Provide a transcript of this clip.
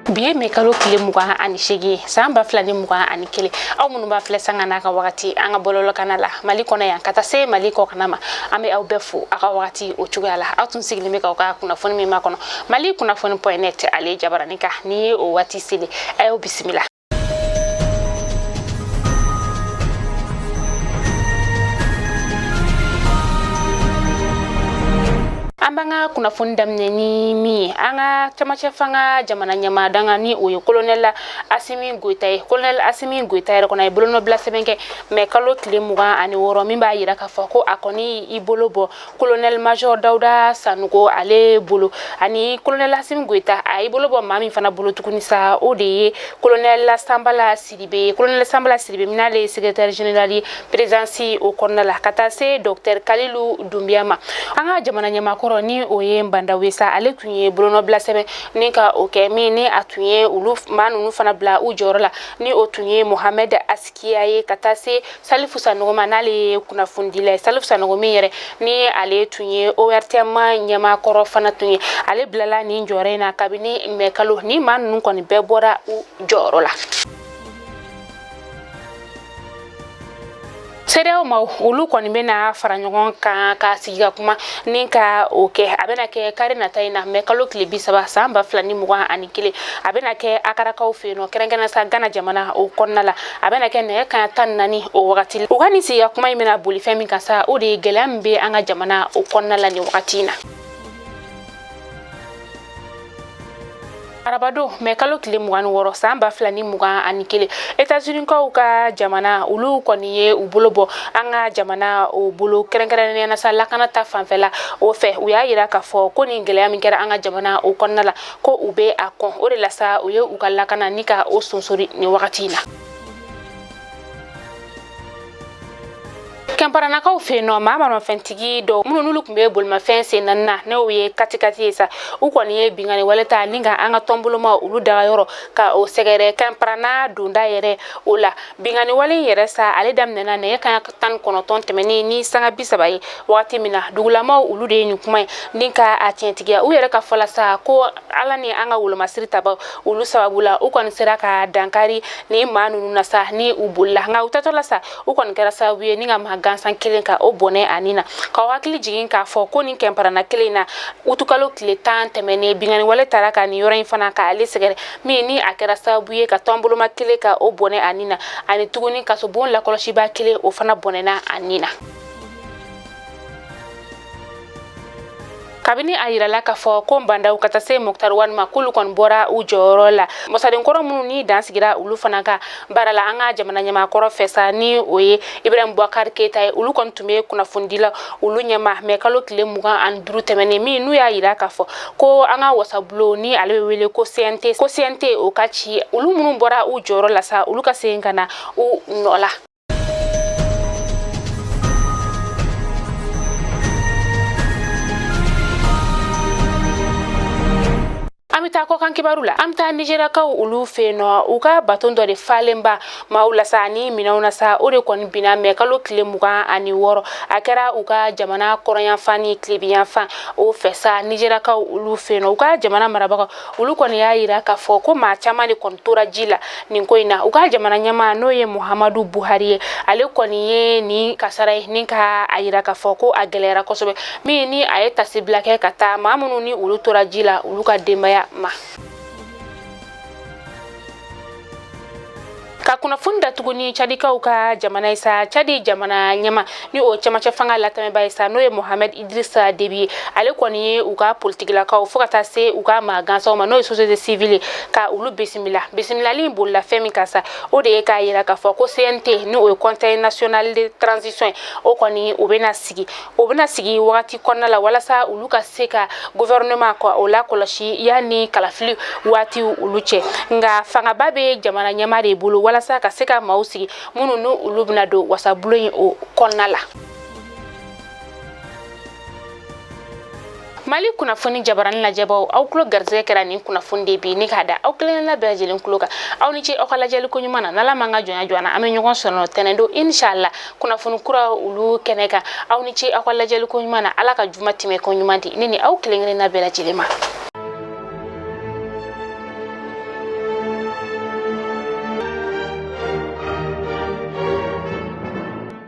Bi ye mɛ kalo tile 28 san 2021. Aw minnu b'a filɛ sanga n'a ka wagati an ka bɔlɔlɔkana la Mali kɔnɔ yan ka taa se Mali kɔkana ma, an bɛ aw bɛɛ fo aw ka wagati o cogoya la. Aw tun sigilen bɛ k'aw ka kunnafoni min makɔnɔ Mali kunnafoni point net ale jabaranin kan, ni ye o waati seli, a y'aw bisimila. An b'an ka kunnafoni daminɛ ni min ye, an ka camancɛ fanga jamana ɲɛmaa danga ni o ye kolonɛli Asimi Goyita ye. Kolonɛli Asimi Goyita yɛrɛ kɔnɔ, a ye bolonɔbila sɛbɛn kɛ mɛ kalo tile 26, min b'a yira k'a fɔ ko a kɔni i bolo bɔ kolonɛli major Dawuda Sanogo ale bolo. Ani kolonɛli Asimi Goyita a y'i bolo bɔ maa min fana bolo tuguni sa, o de ye kolonɛli Sanbala Sidibe. Kolonɛli Sanbala Sidibe min n'ale ye secrétaire général ye présidence o kɔnɔna la, ka taa se docteur Kalilu Dunbiya ma. An ka jamana ɲɛmaakɔrɔ ni o ye Bah N'Daw ye sa, ale tun ye bolonɔbila sɛbɛn ni ka o kɛ, min ni a tun ye olu maa ninnu fana bila u jɔyɔrɔ la, ni o tun ye Mohamed Asikiya ye, ka taa se Salifu Sanogo ma, n'ale ye kunnafonidila ye. Salifu Sanogo min yɛrɛ ni ale tun ye ORTM ɲɛmaakɔrɔ fana tun ye, ale bilala nin jɔyɔrɔ in na kabini mɛ kalo. Ni maa ninnu kɔni bɛɛ bɔra u jɔyɔrɔ la. CEDEAO maaw olu kɔni bɛna fara ɲɔgɔn kan ka sigi ka kuma ni ka o kɛ. A bɛna kɛ kari nata in na, mɛ kalo tile 30 san 2021. A bɛna kɛ Akarakaw fɛ yen nɔ, kɛrɛnkɛrɛn sa Gana jamana o kɔnɔna la. A bɛna kɛ nɛgɛ kanɲɛ 14 o wagati. U ka nin sigi ka kuma in bɛna boli fɛn min kan sa, o de ye gɛlɛya min bɛ an ka jamana o kɔnɔna la nin wagati in na. Arabadon mɛ kalo tile 26 san 2021, États-Unis-kaw ka jamana olu kɔni ye u bolo bɔ an ka jamana o bolo, kɛrɛnkɛrɛnnenya na sa lakana ta fanfɛla o fɛ. U y'a yira k'a fɔ ko nin gɛlɛya min kɛra an ka jamana o kɔnɔna la, ko u bɛ a kɔn. O de la sa, u ye u ka lakana ni ka o sonsori nin wagati in na. Kɛnparanakaw fɛ yen nɔ, maa maramafɛntigi dɔw minnu n'olu tun bɛ bolimafɛn sen naani na, n'o ye katikati ye sa, u kɔni ye binkanni wale ta ni ka an ka tɔnbolomaw olu dagayɔrɔ ka o sɛgɛrɛ Kɛnparana donda yɛrɛ o la. Binkanni wale in yɛrɛ sa, ale daminɛna nɛgɛ kanɲɛ 19 tɛmɛnen ni sanga 30 ye wagati min na. Dugulamaw olu de ye nin kuma ye ni ka a tiɲɛtigiya. U yɛrɛ ka fɔ la sa, ko Ala ni an ka wolomasiri tabaw olu sababu la, u kɔni sera ka dankari ni maa ninnu na sa, ni u bolila. Nka u taatɔ la sa, u kɔni kɛra sababu ye ni ka maa gansan kelen ka o bɔnɛ a ni na. K'aw hakili jigin k'a fɔ ko nin Kɛnparana kelen in na, utukalo tile 10 tɛmɛnen, binkanni wale taara ka nin yɔrɔ in fana k'ale sɛgɛrɛ, min ni a kɛra sababu ye ka tɔnboloma kelen ka o bɔnɛ a ni na, ani tuguni kasobon lakɔlɔsibaa kelen o fana bɔnɛna a ni na. Kabini a yirala k'a fɔ ko Bah N'Daw ka taa se Moctar Ouane ma, k'olu kɔni bɔra u jɔyɔrɔ la, wasadenkɔrɔ minnu ni dan sigira olu fana ka baara la an ka jamana ɲɛmaakɔrɔ fɛ sa, ni o ye Ibrahim Boubacar Keita ye, olu kɔni tun bɛ kunnafonidila olu ɲɛma mɛ kalo tile 25 tɛmɛnen, min n'u y'a yira k'a fɔ ko an ka wasabulon ni ale bɛ wele ko CNT, ko CNT o ka ci, olu minnu bɔra u jɔyɔrɔ la sa, olu ka segin ka na u nɔ la. An bɛ taa kɔkan kibaru la. An bɛ taa Nizeriyakaw olu fɛ yen nɔ, u ka baton dɔ de falenba maaw la sa ani minɛnw na sa, o de kɔni binna mɛ kalo tile 26. A kɛra u ka jamana kɔrɔnyanfan ni tilebinyanfan o fɛ sa, Nizeriyakaw olu fɛ yen nɔ. U ka jamana marabagaw olu kɔni y'a yira k'a fɔ ko maa caman de kɔni tora ji la nin ko in na. U ka jamana ɲɛmaa, n'o ye Muhamadu Buhari ye, ale kɔni ye nin kasara ye ni ka a yira k'a fɔ ko a gɛlɛyara kosɛbɛ, min ni a ye tasibila kɛ ka taa maa minnu ni olu tora ji la, olu ka denbaya ma. Ka kunnafoni datugu ni Cadikaw ka jamana ye sa, Cadi jamana ɲɛmaa ni o cɛmancɛ fanga latɛmɛba ye sa, n'o ye Mohamed Idrissa Déby ye, ale kɔni ye u ka politikilakaw fo ka taa se u ka maa gansanw ma, n'o ye société civile, ka olu bisimila. Bisimilali in bolila fɛn min kan sa, o de ye k'a yira k'a fɔ ko CNT, ni o ye Conseil national de transition ye, o kɔni o bɛna sigi, o bɛna sigi wagati kɔnɔna la, walasa olu ka se ka gouvernement ka o lakɔlɔsi yanni kalafili waati olu cɛ. Nka fangaba bɛ jamana ɲɛmaa de bolo walasa ka se ka maaw sigi minnu ni olu bɛna don wasabulon in o kɔnɔna la. Mali kunnafoni jabarani lajɛbaw, aw tulo garisɛgɛ kɛra nin kunnafoni de bi ni k'a da aw kelenkelenna bɛɛ lajɛlen tulo kan. Aw ni ce aw ka lajɛli ko ɲuman na. N'Ala m'an ka jɔnya jɔ an na, an bɛ ɲɔgɔn sɔrɔ tɛnɛndon inshallah kunnafoni kura olu kɛnɛ kan. Aw ni ce aw ka lajɛli ko ɲuman na. Ala ka juma tɛmɛ ko ɲuman di ne ni aw kelenkelenna bɛɛ lajɛlen ma.